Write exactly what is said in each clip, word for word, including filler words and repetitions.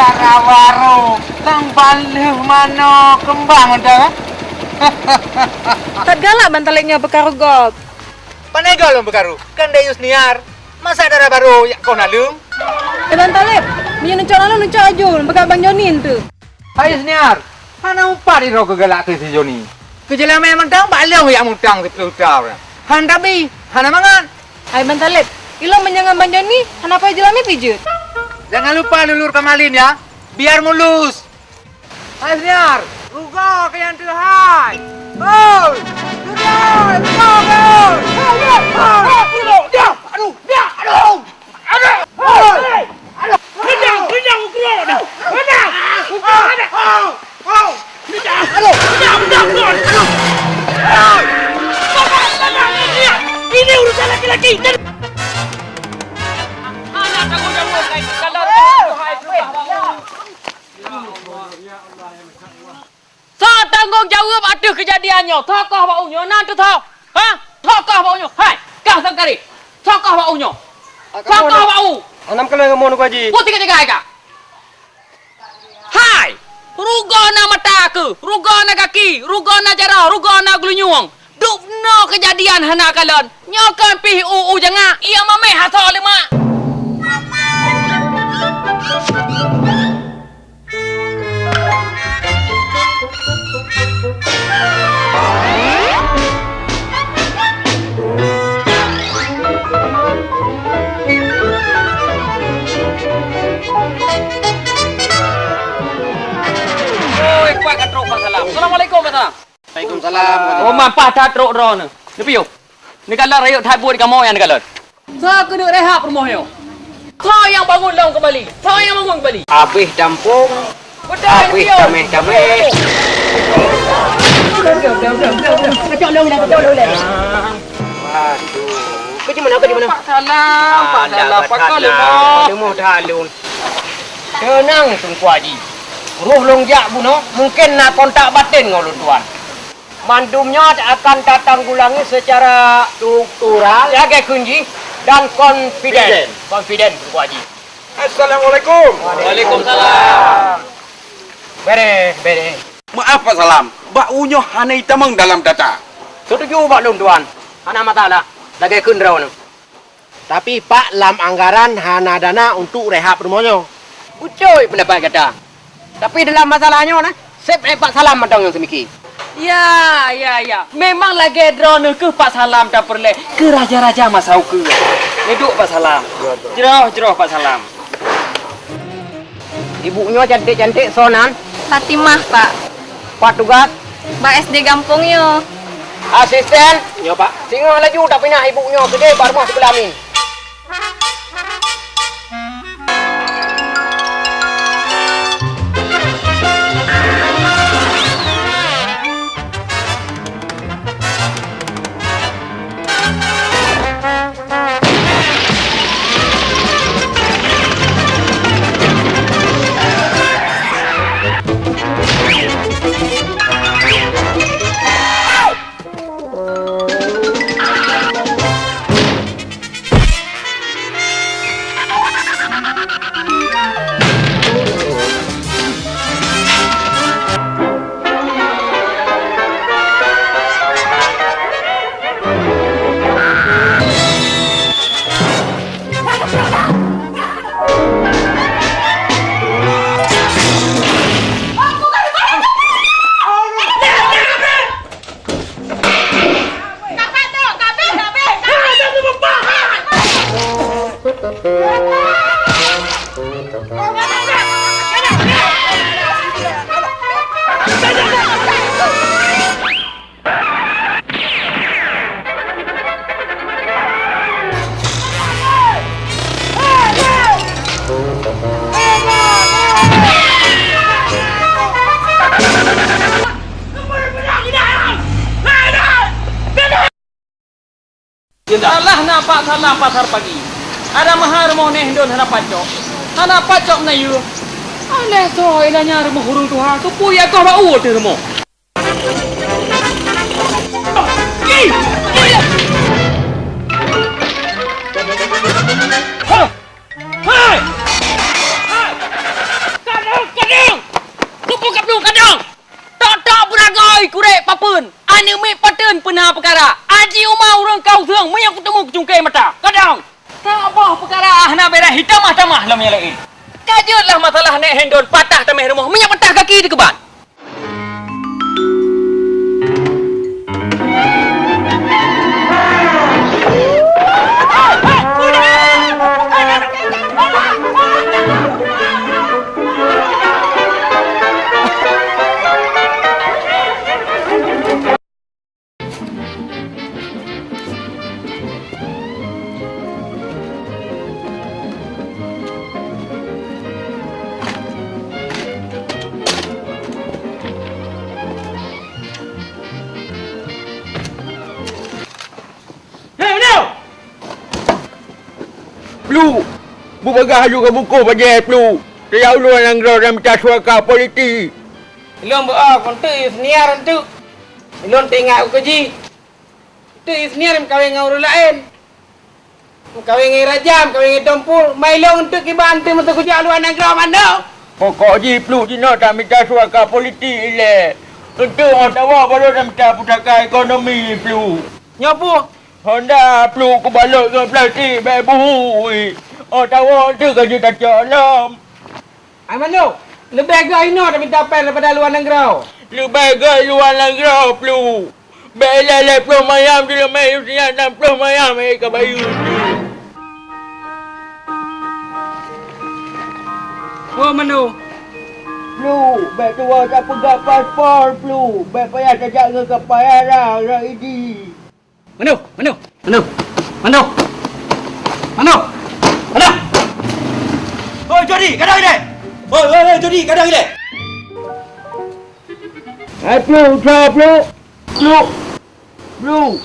Rawa ro, tang ban lheueh manoe keumbang dah. That galak Ban Taleb nyoe peukaru gob. Pane gob lôn peukaru, kan Dayus Niar. Masa dara barô jak koh naleueng? Eh, Ban Taleb, meunyoe neucok naleueng, neucok aju, neupeugah Bang Joni enteuk. Hai Yusniar, hana upat droe keugalak keu si Joni. Keu jeulamé mantong bak lôn jak mutang siplôh juta. Han tabi, hana mangat. Hai Ban Taleb, ilôn meunyoe ngon Bang Joni, hana payah jeulamé pijeuet. Jangan lupa lulur kamalin ya, biar mulus. Hai Senior, rugoe keu nyang teuhai. Hoi, teuhai, rugoe keu. Hai, hai, hai, hai, aduh, dah, aduh, aduh, aduh, hoi, aduh, kenyang, kenyang, ukeue dah. Kenyang, ukeue dah. Kenyang, kenyang, kenyang, kenyang, aduh. Hoi. Ini urusan laki-laki. Anak aku jauh, hai, kalau hai, hai, hai. Soe tanggong jaweueb ateueh keujadian nyoe? Tokoh bak ueh nyoe na teuh soe? Ha? Tokoh bak ueh nyoe. Hai, kah Sangkari. Tokoh bak ueh nyoe. Tokoh bak ueh. Anam keuleue ngon mon Haji. Putih keu jagai kah? Hai! Rugoe na mata keuh, rugoe na gaki, rugoe na jaroe, rugoe na geulinyueng. Dubnoe keujadian hana kalon. Nyoe kon pih u-u jangak, ia mameh asoe leumak. Oi, kuat ka trok Pak Salam. Assalamualaikum, Pak Salam. Waalaikumsalam. Oh, mampah that trok droeneuh. Neupiôh. Neukalon rayeuk that buet kamoe nyang neukalon. Soe keuneuk rehab rumoh nyoe? Soe nyang bangun lom keumbali? Soe nyang bangun keumbali? Abéh tampông, abéh tameh-tameh. Waduh, keu di mana, keu di mana? Pak Salam, Pak Salam, pakon leumoh? Leumoh that lôn. Teunang, Teungku Haji. Roh lôn jak bunoe, mungken na kontak batén ngon lôn tuan. Mandum nyoe akan tatanggulangi secara struktural, lagèe kheun jih, dan confident. Confident. Confident, Teungku Haji. Assalamualaikum. Waalaikumsalam. Bereh, bereh. Maaf, Pak Salam. Bak ueh nyoe hana itamong dalam data. Setuju bak lôn, Tuan. Hana masalah. Lagèe kheun droeneuh. Tapi Pak lam anggaran hana dana untuk rehab rumoh nyoe. Beutôi peundapat gata. Tapi dalam masalah nyoe na, seb Pak Salam mantong nyang seumiki. Ya, ya, ya. Memang lagèe droeneuh keuh Pak Salam tapeureulèe keu raja-raja masa ukeue. Neuduek Pak Salam. Jroh-jroh Pak Salam. Ibu nyoe cantik-cantik, soe nan? Fatimah, Pak. Pat tugas? Bak S D gampông nyoe. Asisten? Nyoe, Pak. Singoh laju tapinah ibu nyoe keudeh bak rumoh sikula min. Salah na Pak Salam pasar pagi. Ada mahai rumoh neh don hana pacok. Hana pacok na yue. Aneh soe ina nya rumoh ureueng tuha, keupeue ya kah bak ueh teuh rumoh. papeuen, aneuk miet pateuen peuna peukara. Aji uma ureueng ka useueng meunyoe kuteumé kucungké mata. Kadang! Saboh peukara hana béreh hitamah-tamah lom nyang laén. Ka jeuet lah masalah nek Hendon patah tameh rumoh, meunyoe patah gaki dikeuban. Hei, Manoe! Pluek! Beupeugah laju keu bungkôh bajée, Pluek! Teuyak ulôn nanggroe dan mita suaka politik! Lôn beuoh keu Enteuk Yusniar Enteuk. Lôn teuingat ukeue jih. Enteuk Yusniar meukawen ngon ureueng laén. Meukawen ngon raja, meukawen ngon tumpul. Mai lôn Enteuk kiban Enteuk meuteukujak luwa nanggroe mandum. Pokok jih Pluek jinoe tamita suaka politik ilée. Enteuk óh tawoe baru tamita pusaka ekonomi Pluek. Nyoe peue? Honda Pluek kubalot ngon plastik bék buhui. Óh tawoe Enteuk ka jitacok lom. Hai Manoe, leubeh göt inoe tamita péng daripada luwa nanggroe. Leubeh göt luwa nanggroe Pluek. Bék ilée lhée ploh mayam jeulamé Yusniar, nam ploh mayam ék ka bayeue. Woe Manoe. Pluek, bék tuwoe tapeugah paspor Pluek. Bék payah tajak ngon keu payah rang, rang Idi. Manoe, Manoe, Manoe, Manoe, Manoe, Manoe. Oi, Jodi, kadang ilée. Oi, oi, oi, Jodi, kadang ilée. Hai Pluek, usoe Pluek. Pluek. Pluek.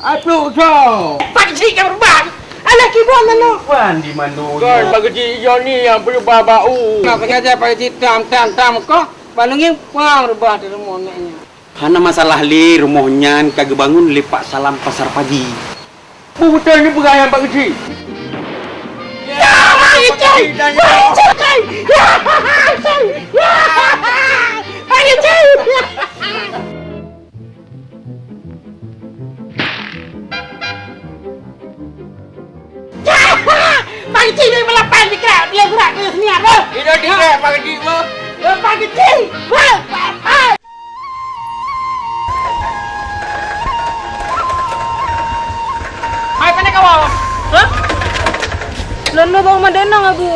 Hai Pluek, usoe. Pak Cik ka beurubah. Alah kiban Manoe. Wan di Manoe. Kon Pak Cik Joni nyang beurubah bak u. Nah, sengaja Pak Cik tam, tam, tam koh. Balungi pang rubah di rumoh nek nyan. Hana masalah lé, rumoh nyan ka geubangon lé Pak Salam Pasar Pagi. Peue beutôi neupeugah nyan Pak Geuchik? Bang Cik, dia melapan di kerak, dia gerak ke sini, apa? Dia di kerak, Bang Cik, apa? Dia Bang Cik, apa? Hai, pandai kawan. Hah? Lôn lôn bak Mak Denong, Abu.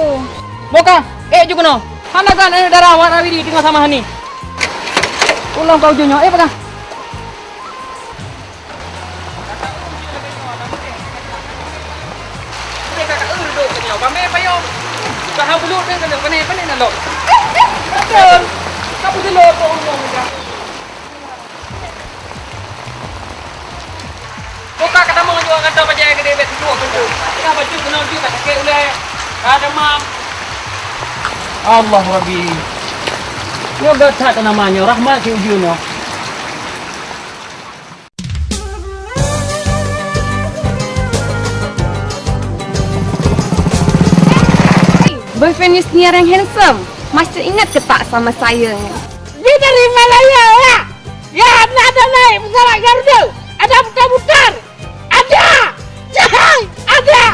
Boka, eh, ju keunoe. Hana kan, eh, dara awak Rawidi teungoh sama hani. Ulôn kau ju nyoe, eh, peugah. Buka ka tamong juga ngon bajée geude bak tujuh pintu. Ina baju keunoe jih bak sakét ulée. Ka demam. Allah Rabbi. Nyoe gata keu nama nyoe rahmat si ujeue nyoe. Boyfriend Yusniar yang handsome, masih ingat ke tak sama saya? Dia dari Malaya, ya? Ya, ada, ada naik pesawat Garuda. Ada putar-putar. Ada! Jai! Ada!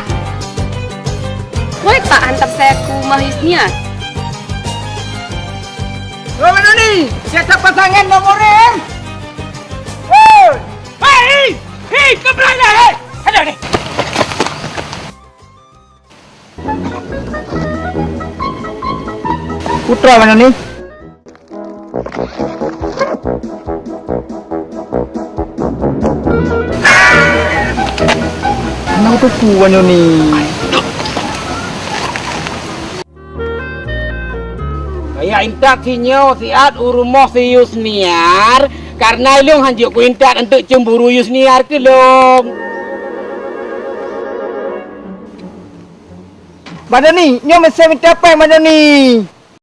Boleh tak hantar saya ke rumah Yusniar? Oh, mana ni? Siapa pasangan nomor M? Hei! Hei! Hei! Kau berani, hei! Ada ni! Putra mana ni? Anak teupeu banyoe ni. Kaya intat sinyoe siat u rumoh si Yusniar, karena ilong hanjeuet ku intat untuk cemburu Yusniar keu lom. Madani, nyoe meusé mita péng Madani.